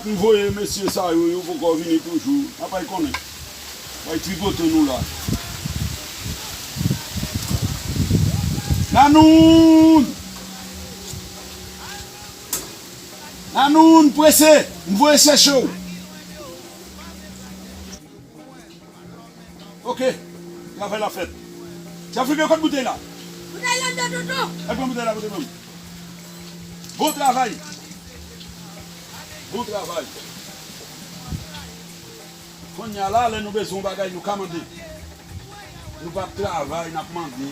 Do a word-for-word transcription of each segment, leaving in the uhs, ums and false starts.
M voye mesye sa yo, yo poko vini toujou. N ap al konnen. Bay tripote nou la. Nanoun! Nanoun, prese! M voye chèche w. Ok, travay la fèt. Ti Afriken, kot boutèy la? Boutèy la anndan tonton. Al pran boutèy la pote ban m. Bon travay. Bon travay. Kounye a la, lè nou bezwen yon bagay, nou ka mande. Nou p ap travay, n ap mande.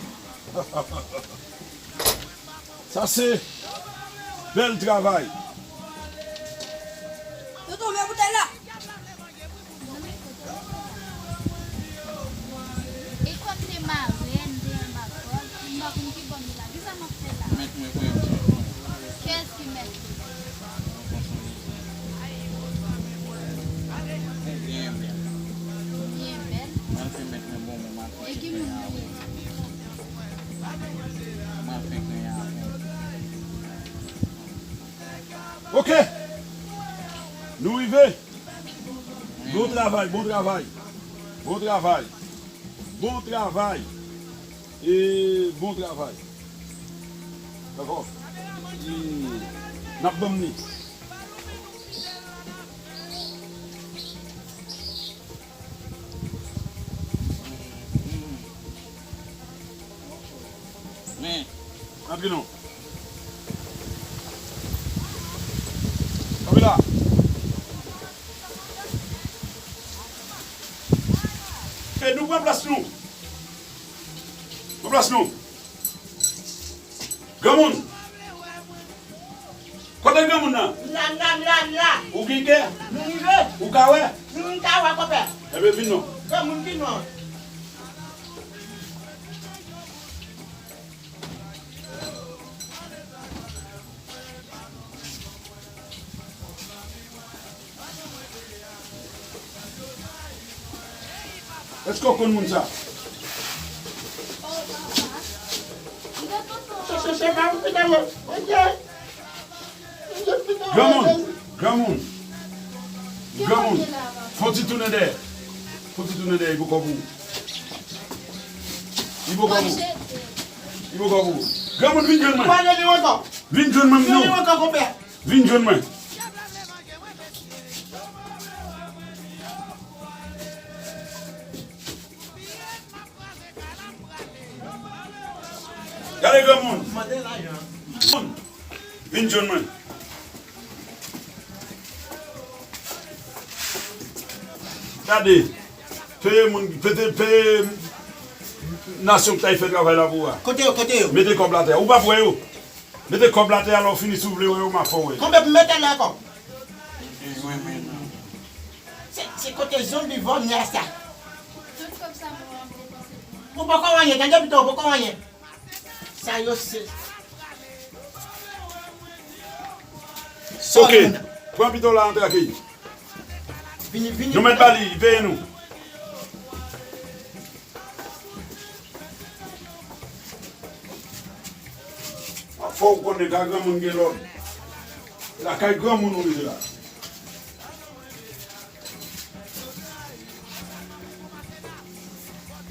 Sa se bèl travay. Tonton, men boutèy la. E kòm se marèn, m te anba kòd, m pa konn ki bò m ye la. Kisa m ap fè la? Mèt mwen voye m sou yon kont. Kiyès ki mèt ou? Yon kont sou Niger. Ou byen bèl. Ou byen bèl? M al fè mèt mwen bon, men m al fè. E ki moun ou ye? M al fè grenn avè w. Ok. Nou rive. Bon travay, bon travay. Bon travay. Bon travay. E bon travay. Dakò. E n ap ban m li. Men. Antre non. Kanpe la. E nou pran plas nou. Pran plas nou. Granmoun. Kote granmoun nan? M la, m la, m la, m la. Ou gen kè? Nou rive. Ou ka wè? Nou, m ka wè, konpè. Enben, vin non. Granmoun, vin non. Èske w konn moun sa? Granmoun, granmoun, granmoun, fè yon ti tounen dèyè. Fè yon ti tounen dèyè, li poko pou ou. Li poko pou ou. Li poko pou ou. Granmoun, vin jwenn mwen. Vin jwenn mwen, m di w. Vin jwenn mwen. Vin jwenn mwen. Gade granmoun. Moun. Vin jwenn mwen. Gade. Peye moun, pete, peye nasyon ki t al fè travay la pou ou a. Kote yo, kote yo? Mete kòb la atè. Ou p ap wè yo. Mete kòb la atè a, lè w fini, si w vle wè yo, m a fè w wè. Konbyen pou mete la ankò? Se, se kote zonbi vòlè a sa. Ou poko anyen, tande pito, ou poko anyen. Sa yo se. Ok. Pran pito la, antre ak li. Vini, vini. Nou mèt ba li, li peye nou. Fò w konnen, kay granmoun gen lòd. Lakay granmoun ou rive la.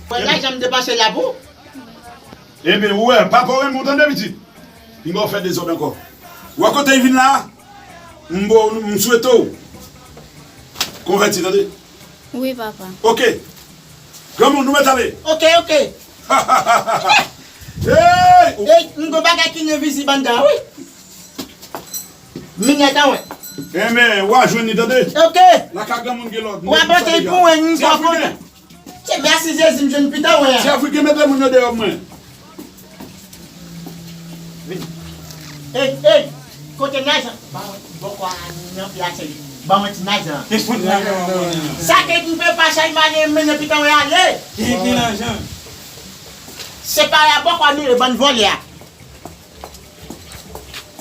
Wè lajan m depanse la pou. Ebyen, ou wè, papa w renmen w tande, pitit. Li ba w fè dezòd ankò. Ou wè kote l vin la a? M bo, m swete w konvèti, tande. Wi, papa. Ok. Granmoun, nou mèt ale. Ok, ok. Hey! Ey, m gon bagay ki envizib anndan, wi. M nèt anwen. Enben, w a jwenn li, tande. Ok. Lakay granmoun gen lòd. W a pote l pou mwen, m kontan. Se mèsi Jezi, m jwenn pita wè a. Ti Afriken, mete moun yo deyò mwen. Vini. Ey, ey, kote lajan? Ba mwen ti bòkò a nan pye a, cheri. Ba mwen ti lajan. Sa ke m fè pa chay male, m mennen pita wè ale. Ki, ki lajan? Se pa la bòkò a nou ye, bann vòlè a.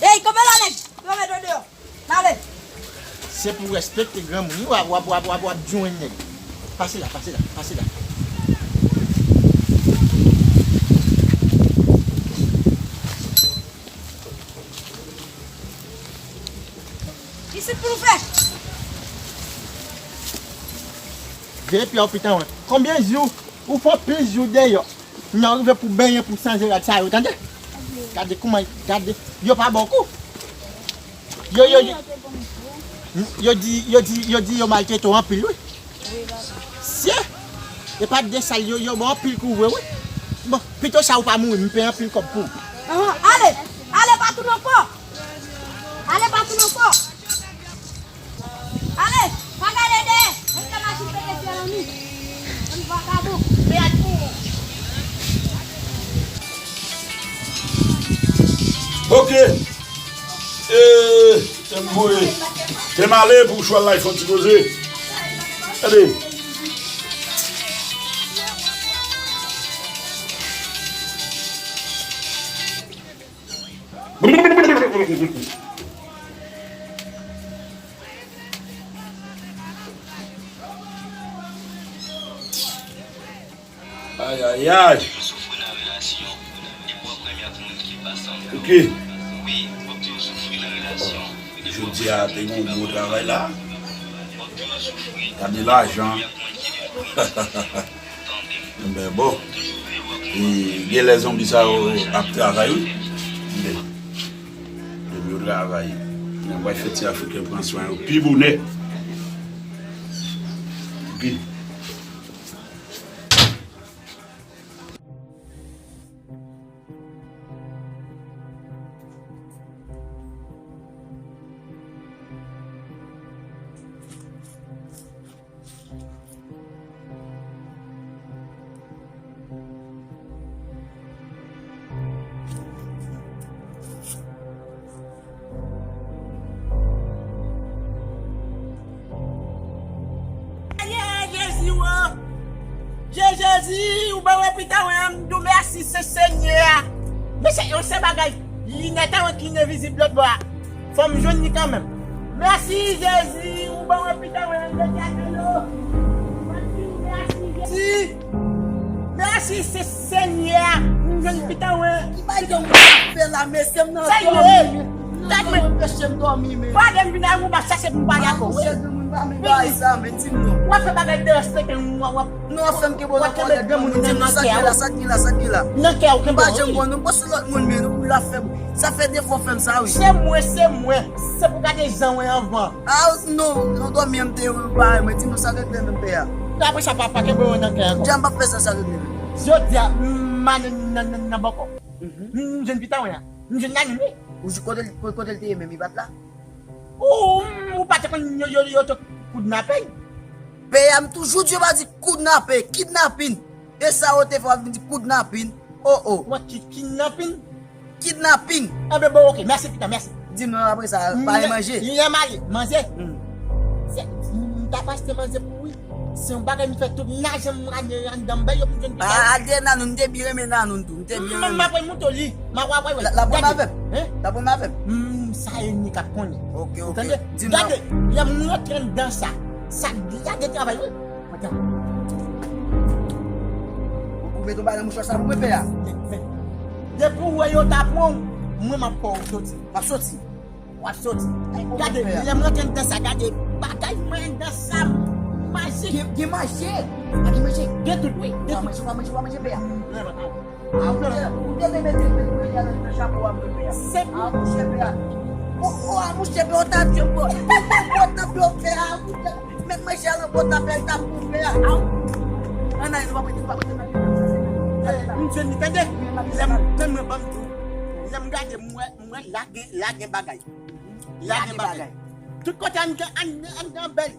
Ey, kanpe la, nèg! Yo mete w deyò. N ale. Se pou w respekte granmoun wi, w ap, w ap, w ap, w ap, w ap jwenn nèg. Pase la, pase la, pase la. Isit pou nou fè. Epi w pitan wè. Konbyen jou? Ou fè anpil jou deyò. Lè w rive pou benyen, pou chanje rad sa yo, tande? Gade kouman, gade. Yo pa ba w kou. Yo, yo, yo, yo di, yo di, yo di yo maltrete w anpil, wi. Sye! E pa de sal yo, yo ba w anpil kou vre, wi. Bon, pito sa ou pa mouri, m peye anpil kòb pou ou. Ahan, ale! Ale, pa tounen ankò! Ale, pa tounen ankò! Ale, pa gade dèyè. Mwen ka machin pete syèl an nou. Bann vakabon. Mèd pou ou. Ok. Euh, te m voye. Te m ale pou chwal la, fè yon ti koze. Gade. Ay, ay, ay. Ok. Jodi a, te gen yon gwo travay la. Gade lajan. Enben, bon. E, gen lè zonbi sa yo ap travay, wi. Enben, depi yo travay, mwen pral fè ti Afriken pran swen yo pi bonè. Pi. Aye, Jezi, wo! Je Jezi, ou ban mwen pita mwen, m di w mèsi, se Senyè a. Men se yon sèl bagay, linèt an ki envizib lòt bò a. Fò m jwenn li kanmenm. Mèsi, Jezi, ou ban mwen pita mwen, m gade yo. Mèsi, Jezi. Mèsi, se Senyè a. M jwenn pita mwen. Ki bagay ou ap fè la, mesye, m nan dòmi, men. Ou nan anpeche m dòmi, men. Pale m vin a ou, m ap chache pou m pale ak ou. Wi. Mouche, moun pa men bagay sa, men di m non. W ap fè bagay derespekte m, w ap, w ap, non, w ap fè m kenbe w nan kòlèt granmoun nan kè a. Sa k gen la, sa k gen la, sa k gen la. Nan kè a, ou kenbe w, wi. M pa janm wè w, non, bon, se lòt moun, men, ou la fè m. Sa fè de fwa w fè m sa, wi. Se mwen, se mwen. Se pou gade jan w ye anvan. Ah, non, non, dòmi an m te yo, pa, mwen di nou sa regle menm pè a. Apre sa, pa, pa kenbe yo nan kè ankò. Jan m p ap fè sa, sa regle menm. Jodi a, m ale nan, nan, nan bòkò. M jwenn pita mwen an. M jwenn Nani, wi. Ou jwenn kote, kote, kote l te ye menm, li pa t la? Ou, ou pa te konn yo, yo, yo te kidnape l? Pè a, m toujou di yo pa di kidnape, kidnapin. E sa yo te fè w ap vin di kidnapin? Oh, oh. Wè ki kidnapin? Kidnapin. Enben, bon, ok, mèsi, pita, mèsi. Di m non apre sa, pale manje. Lè m ale, manje. Hmm. Se, m t ap achte manje pou ou, wi. Se yon bagay m fè tout lajan m rale anndan m bay yo pou m jwenn pita. Ah, al dèyè Nanoun, m te byen renmen Nanoun tou, m te byen renmen. M ap montre w li. M ap, w ap wè, wè. L ap pran avè m? Hein? L ap pran avè m? Hmm, sa e ni k ap konnen. Ok, ok. Ou tande? Di m non. Gade, lè m rantre anndan sa, sa lage travay, wi. Ou mete yon bagay nan mouchwa sa pou mwen, pè a. Depi w wè yo ta pran w, mwen m ap fè w soti. M ap soti. W ap soti. Gade, lè m rantre anndan sa, gade bagay mwen anndan sa, maje. Gen, gen manje. A, gen manje. Gen tout, wi. Gen tout. W ap manje, w ap manje, w ap manje, pè a. Lè m ap A, ou te, ou te mete, mete, mete nan, nan chapo a mwen, pè a. Se pou... A, mouche, pè a. O, o, a, mouche, pè a, ou ta tye m, bò. Ou ta tye m, pè a, mouche. Mèt manje a nan bòt la, pè a, li ta pou pè a. Ann ale, nou pa prete, nou pa prete nan... Eh, m jwenn li, tande. Lè m, men mwen, ban m di w. Lè m gade, m wè, m wè la gen, la gen bagay. La gen bagay. Tout kote an gen, an, an gen bèl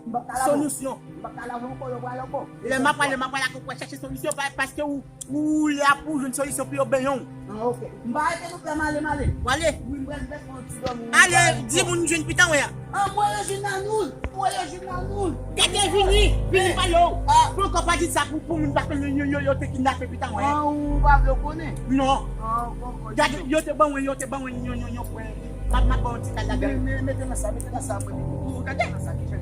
solisyon. M p ap ka lave ankò, yo pral ankò. Lè m ap pale, m ap pale ak ou, chèche solisyon, pa, paske ou, ou la pou jwenn solisyon pou yo benyen w. Ah, ok. M pa rete non, frè m, ale, m ale. W ale? Wi, m pral fè yon ti dòmi. Ale, di moun jwenn pita mwen an. Ah, mwen yo jwenn Nanoun. Mwen yo jwenn Nanoun. Gade, vini, vini pale w. Ah. Poko pa di sa pou, pou moun, paske yo, yo, yo, yo te kidnape pita mwen an. Ah, ou pa vle w konnen? Non. Ah, bon, bon. Gade, yo te ban mwen, yo te ban mwen yon, yon, yon pwen. M ap, m ap ba w yon ti kal ladan. Men, men, mete nan sa, mete nan sa, mwen. Ou tande? Mete nan sa, ki jan?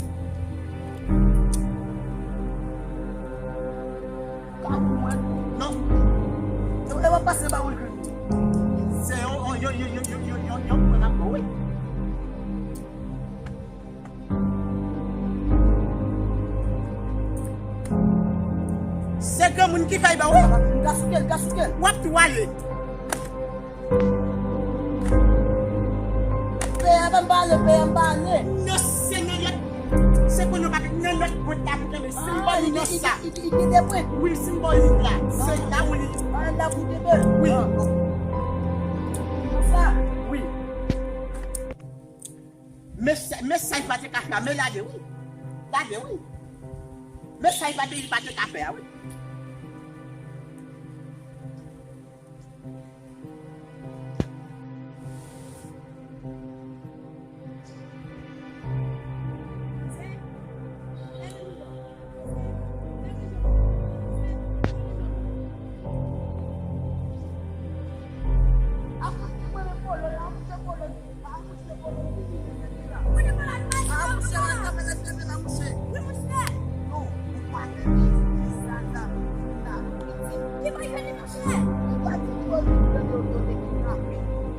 Ka pou mwen. Non. E, e w ap pase ba ou l grenn. Se yon, yon, yon pwen m ap ba w, wi. Se granmoun ki fè l ba w. M ka souke l, m ka souke l. W ap tou ale. Pè a ban m pale, pè a m pale. Non, se nan lòt. Se pou nou pa nan lòt bòt la pou kenbe. Senbòlik nan sa. Li gen de pwen. Wi, senbòlik la. Se la ou li. An la pou kenbe. Wi. Konsa. Wi. Men sa, men sa li pa te ka fè a, men lage wi. Lage wi. Men sa li pa te, li pa te ka fè a wi.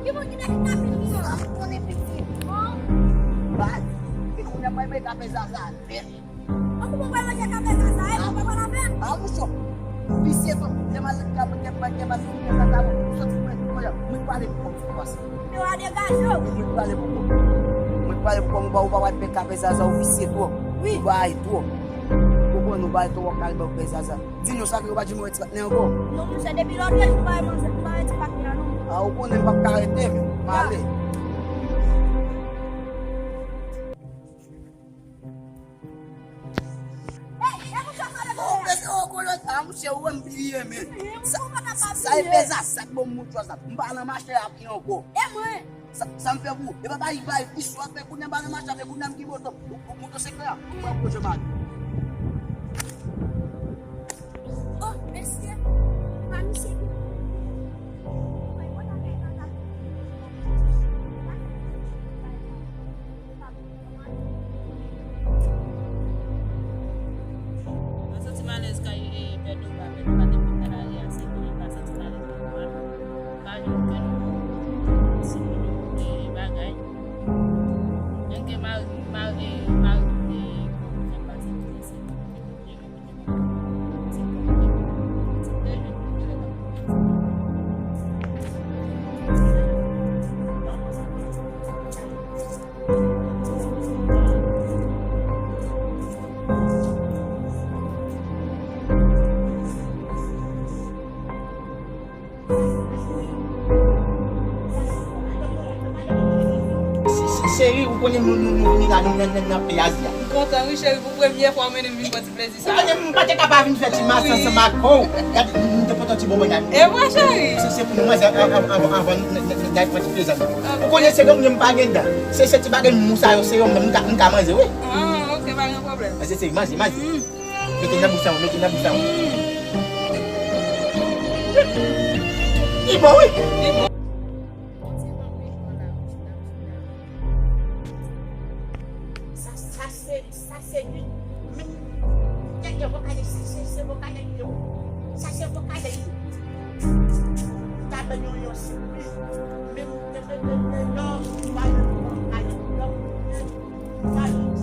Ki moun ki te kidnape li an? Sa m konnen pitit. Bon. Baz, e kounye a mwen mwen kape Zaza nèt. An, ou pa pral manje kape Zaza, e ou pa pral avè l? A, mouche, ou visye tou. Te mal, te mal, te mal, te mal, te mal, soti mwen, mwen, mwen pale pou kòm ti pase. Yo a degaje w. Mwen pale pou kòm. Mwen pale pou kòm ou pa, ou pa pral pè kape Zaza, ou visye twòp. Wi. Ou bay twòp. Ou konn ou bay twòp kalbè ou pè Zaza. Di nou sa ke yo pa di mwen ti patnè ankò. Non, monchè, depi lòt jou, m pa manje, m pa manje ti patnè a, non. A, ou konnen m p ap ka rete, men. M ale. Ey, e mouchwa sa de. Oh, mèsi, oh, kolon. A, mouchè, ou wè m bliye, men. Sa, sa e pè Zaza, sa k bon mouchwa sa. M pa nan mache ak li ankò. E mwen? Sa, sa m fè pou ou? E pa bay, bay, istwa fè kounye a, m pa nan mache avè kounye a, m ki moto. Ou, ou, moto sekrè a. Ou pa pwoche mal. Oh, mesye. Pa misye ki. Mwen santi m alèz kay, e, Pè Doba, Pè Doba te konn nan lari a, se pou li pa santi m alèz nan kò a. Pa janm jwenn yon sipòte bagay. Menm ke mari, mari, mari, e, fè pase tout se. Cheri, ou konnen nou, nou, nou vini la, nou nan, nan, nan peyi Azi a. M kontan wi cheri, pou premye fwa w mennen m vin pran ti plezi sa. Ou konnen m pa te ka pa vin fè ti masaj ansanm ak ou. Gade, m te pote yon ti bonbon la. E vre cheri? Se, se pou nou manje anvan, anvan, anvan, anvan n, n, n, n al pran ti plezi nou. Ou konnen se granmoun yo m pa gen dan. Se, se ti bagay mou sa yo, se yo menm m ka, m ka manje wi. Ah, ok, pa gen pwoblèm. Manje cheri, manje, manje. Mete nan bouch sa, mete nan bouch sa. Li bon wi. Li bon. Sa, sa se, sa se youn. Men, tèt yo vokale, se, se, se vokale yo. Sa se vokale yo. Taban yo, yo, se, men, men, men, men, non, pa yo, pa yo, non, pa yo, non.